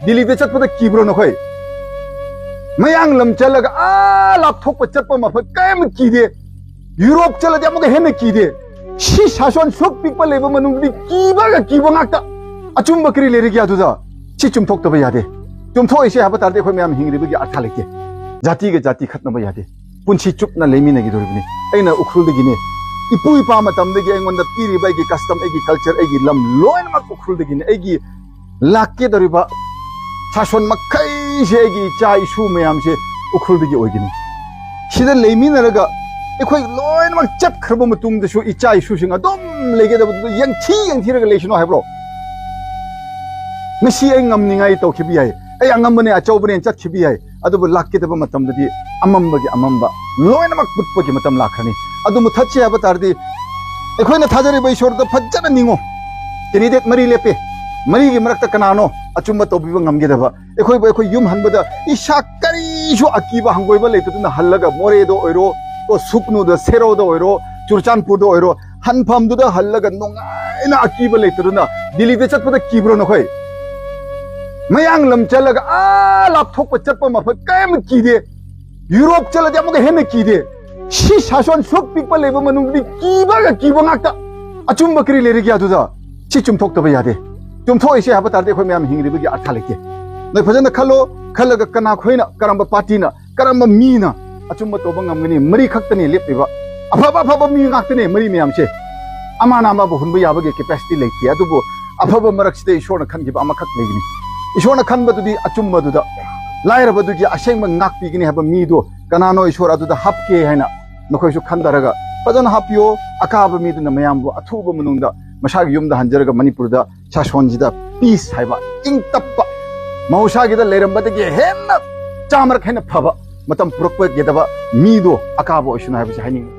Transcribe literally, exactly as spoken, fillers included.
ꯗꯤꯜꯂꯤꯗ ꯆꯠꯄꯗ ꯀꯤꯕ꯭ꯔꯣ ꯅꯈꯣꯏ? ꯃꯌꯥꯡ ꯂꯝ ꯆꯠꯂꯒ ꯑꯥ ꯂꯥꯞꯊꯣꯛꯄ ꯆꯠꯄ ꯃꯐꯝ ꯀꯔꯤꯝ ꯀꯤꯗꯦ꯫ ꯌꯨꯔꯣꯞ ꯆꯠꯂꯗꯤ ꯑꯃꯨꯛꯀ ꯍꯦꯟꯅ ꯀꯤꯗꯦ꯫ ꯁꯤ ꯁꯥꯁꯣꯟ ꯁꯨꯛ ꯄꯤꯛꯄ ꯂꯩꯕ ꯃꯅꯨꯡꯗꯗꯤ ꯀꯤꯕꯒ ꯀꯤꯕ ꯉꯥꯛꯇ꯫ ꯑꯆꯨꯝꯕ ꯀꯔꯤ ꯂꯩꯔꯤꯒꯦ ꯑꯗꯨꯗ? ꯁꯤ ꯆꯨꯝꯊꯣꯛꯇꯕ ꯌꯥꯗꯦ꯫ ꯆꯨꯝꯊꯣꯛꯏꯁꯦ ꯍꯥꯏꯕ ꯇꯥꯔꯗꯤ ꯑꯩꯈꯣꯏ ꯃꯌꯥꯝ ꯍꯤꯡꯂꯤꯕꯒꯤ ꯑꯔꯊ ꯂꯩꯇꯦ꯫ ꯖꯥꯇꯤꯒ ꯖꯥꯇꯤ ꯈꯠꯅꯕ ꯌꯥꯗꯦ꯫ ꯄꯨꯟꯁꯤ ꯆꯨꯞꯅ ꯂꯩꯃꯤꯟꯅꯈꯤꯗꯧꯔꯤꯕꯅꯤ꯫ ꯑꯩꯅ ꯎꯈ꯭ꯔꯨꯜꯗꯒꯤꯅꯤ꯫ ꯏꯄꯨ ꯏꯄꯥ ꯃꯇꯝꯗꯒꯤ ꯑꯩꯉꯣꯟꯗ ꯄꯤꯔꯤꯕ ꯑꯩꯒꯤ custom, ꯑꯩꯒꯤ culture, ꯑꯩꯒꯤ ꯂꯝ ꯂꯣꯏꯅꯃꯛ ꯎꯈ꯭ꯔꯨꯜꯗꯒꯤꯅꯤ꯫ ꯑꯩꯒꯤ ꯂꯥꯛꯀꯗꯧꯔꯤꯕ ꯁꯥꯁꯣꯟ ꯃꯈꯩꯁꯦ ꯑꯩꯒꯤ ꯏꯆꯥ ꯏꯁꯨ ꯃꯌꯥꯝꯁꯦ ꯎꯈ꯭ꯔꯨꯜꯗꯒꯤ ꯑꯣꯏꯒꯅꯤ꯫ ꯁꯤꯗ ꯂꯩꯃꯤꯟꯅꯔꯒ ꯑꯩꯈꯣꯏ ꯂꯣꯏꯅꯃꯛ ꯆꯠꯈ꯭ꯔꯕ ꯃꯇꯨꯡꯗꯁꯨ ꯏꯆꯥ ꯏꯁꯨꯁꯤꯡ ꯑꯗꯨꯝ ꯂꯩꯒꯗꯕꯗꯨꯗ ꯌꯦꯡꯊꯤ ꯌꯦꯡꯊꯤꯔꯒ ꯂꯩꯁꯅꯨ ꯍꯥꯏꯕ꯭ꯔꯣ? ꯉꯁꯤ ꯑꯩ ꯉꯝꯅꯤꯡꯉꯥꯏ ꯇꯧꯈꯤꯕ ꯌꯥꯏ, ꯑꯩ ꯑꯉꯝꯕꯅꯦ, ꯑꯆꯧꯕꯅꯦ ꯆꯠꯈꯤꯕ ꯌꯥꯏ, ꯑꯗꯨꯕꯨ ꯂꯥꯛꯀꯗꯕ ꯃꯇꯝꯗꯗꯤ ꯑꯃꯝꯕꯒꯤ ꯑꯃꯝꯕ ꯂꯣꯏꯅꯃꯛ ꯃꯨꯠꯄꯒꯤ ꯃꯇꯝ ꯂꯥꯛꯈ꯭ꯔꯅꯤ꯫ ꯑꯗꯨ ꯃꯨꯊꯠꯁꯦ ꯍꯥꯏꯕ ꯇꯥꯔꯗꯤ ꯑꯩꯈꯣꯏꯅ ꯊꯥꯖꯔꯤꯕ ꯏꯁꯣꯔꯗ ꯐꯖꯅ ꯅꯤꯡꯉꯣ꯫ Candidate ꯃꯔꯤ ꯂꯦꯞꯄꯦ, ꯃꯔꯤꯒꯤ ꯃꯔꯛꯇ ꯀꯅꯥꯅꯣ ꯑꯆꯨꯝꯕ ꯇꯧꯕꯤꯕ ꯉꯝꯒꯗꯕ? ꯑꯩꯈꯣꯏꯕꯨ ꯑꯩꯈꯣꯏ ꯌꯨꯝ ꯍꯟꯕꯗ ꯏꯁꯥ ꯀꯔꯤꯁꯨ ꯑꯀꯤꯕ ꯍꯪꯒꯣꯏꯕ ꯂꯩꯇꯗꯨꯅ ꯍꯜꯂꯒ ꯃꯣꯔꯦꯗ ꯑꯣꯏꯔꯣ, ꯁꯨꯛꯅꯨꯗ, ꯁꯦꯔꯧꯗ ꯑꯣꯏꯔꯣ, ꯆꯨꯔꯆꯥꯟꯄꯨꯔꯗ ꯑꯣꯏꯔꯣ, ꯍꯟꯐꯝꯗꯨꯗ ꯍꯜꯂꯒ ꯅꯨꯡꯉꯥꯏꯅ ꯑꯀꯤꯕ ꯂꯩꯇꯗꯨꯅ ꯗꯤꯜꯂꯤꯗ ꯆꯠꯄꯗ ꯀꯤꯕ꯭ꯔꯣ ꯅꯈꯣꯏ? ꯃꯌꯥꯡ ꯂꯝ ꯆꯠꯂꯒ ꯑꯥ ꯂꯥꯞꯊꯣꯛꯄ ꯆꯠꯄ ꯃꯐꯝ ꯀꯔꯤꯝ ꯀꯤꯗꯦ꯫ ꯌꯨꯔꯣꯞ ꯆꯠꯂꯗꯤ ꯑꯃꯨꯛꯀ ꯍꯦꯟꯅ ꯀꯤꯗꯦ꯫ ꯁꯤ ꯁꯥꯁꯣꯟ ꯁꯨꯛ ꯄꯤꯛꯄ ꯂꯩꯕ ꯃꯅꯨꯡꯗꯗꯤ ꯀꯤꯕꯒ ꯀꯤꯕ ꯉꯥꯛꯇ꯫ ꯑꯆꯨꯝꯕ ꯀꯔꯤ ꯂꯩꯔꯤꯒꯦ ꯑꯗꯨꯗ? ꯁꯤ ꯆꯨꯝꯊꯣꯛꯇꯕ ꯌꯥꯗꯦ꯫ ꯆꯨꯝꯊꯣꯛꯏꯁꯦ ꯍꯥꯏꯕ ꯇꯥꯔꯗꯤ ꯑꯩꯈꯣꯏ ꯃꯌꯥꯝ ꯍꯤꯡꯂꯤꯕꯒꯤ ꯑꯔꯊ ꯂꯩꯇꯦ꯫ ꯅꯣꯏ ꯐꯖꯅ ꯈꯜꯂꯣ, ꯈꯜꯂꯒ ꯀꯅꯥꯈꯣꯏꯅ, ꯀꯔꯝꯕ ꯄꯥꯔꯇꯤꯅ, ꯀꯔꯝꯕ ꯃꯤꯅ ꯑꯆꯨꯝꯕ ꯇꯧꯕ ꯉꯝꯒꯅꯤ? ꯃꯔꯤ ꯈꯛꯇꯅꯦ ꯂꯦꯞꯄꯤꯕ꯫ ꯑꯐꯕ ꯑꯐꯕ ꯃꯤ ꯉꯥꯛꯇꯅꯦ ꯃꯔꯤ ꯃꯌꯥꯝꯁꯦ꯫ ꯑꯃꯅ ꯑꯃꯕꯨ ꯍꯨꯟꯕ ꯌꯥꯕꯒꯤ capacity ꯂꯩꯇꯦ꯫ ꯑꯗꯨꯕꯨ ꯑꯐꯕ ꯃꯔꯛꯁꯤꯗ ꯏꯁꯣꯔꯅ ꯈꯟꯈꯤꯕ ꯑꯃꯈꯛ ꯂꯩꯒꯅꯤ꯫ ꯏꯁꯣꯔꯅ ꯈꯟꯕꯗꯨꯗꯤ ꯑꯆꯨꯝꯕꯗꯨꯗ, ꯂꯥꯏꯔꯕꯗꯨꯒꯤ ꯑꯁꯦꯡꯕ ꯉꯥꯛꯄꯤꯒꯅꯤ ꯍꯥꯏꯕ ꯃꯤꯗꯣ ꯀꯅꯥꯅꯣ ꯏꯁꯣꯔ ꯑꯗꯨꯗ ꯍꯥꯞꯀꯦ ꯍꯥꯏꯅ ꯅꯈꯣꯏꯁꯨ ꯈꯟꯊꯔꯒ ꯐꯖꯅ ꯍꯥꯞꯄꯤꯌꯣ꯫ ꯑꯀꯥꯕ ꯃꯤꯗꯨꯅ ꯃꯌꯥꯝꯕꯨ ꯑꯊꯨꯕ ꯃꯅꯨꯡꯗ ꯃꯁꯥꯒꯤ ꯌꯨꯝꯗ ꯍꯟꯖꯔꯒ ꯃꯅꯤꯄꯨꯔꯗ ꯁꯥꯁꯣꯟꯁꯤꯗ peace ꯍꯥꯏꯕ, ꯏꯪ ꯇꯞꯄ, ꯃꯍꯧꯁꯥꯒꯤꯗ ꯂꯩꯔꯝꯕꯗꯒꯤ ꯍꯦꯟꯅ ꯆꯥꯝꯃꯔꯛ ꯍꯦꯟꯅ ꯐꯕ ꯃꯇꯝ ꯄꯨꯔꯛꯄꯒꯤꯗꯕ ꯃꯤꯗꯣ ꯑꯀꯥꯕ ꯑꯣꯏꯁꯅꯨ ꯍꯥꯏꯕꯁꯤ ꯍꯥꯏꯅꯤꯡꯉꯤ꯫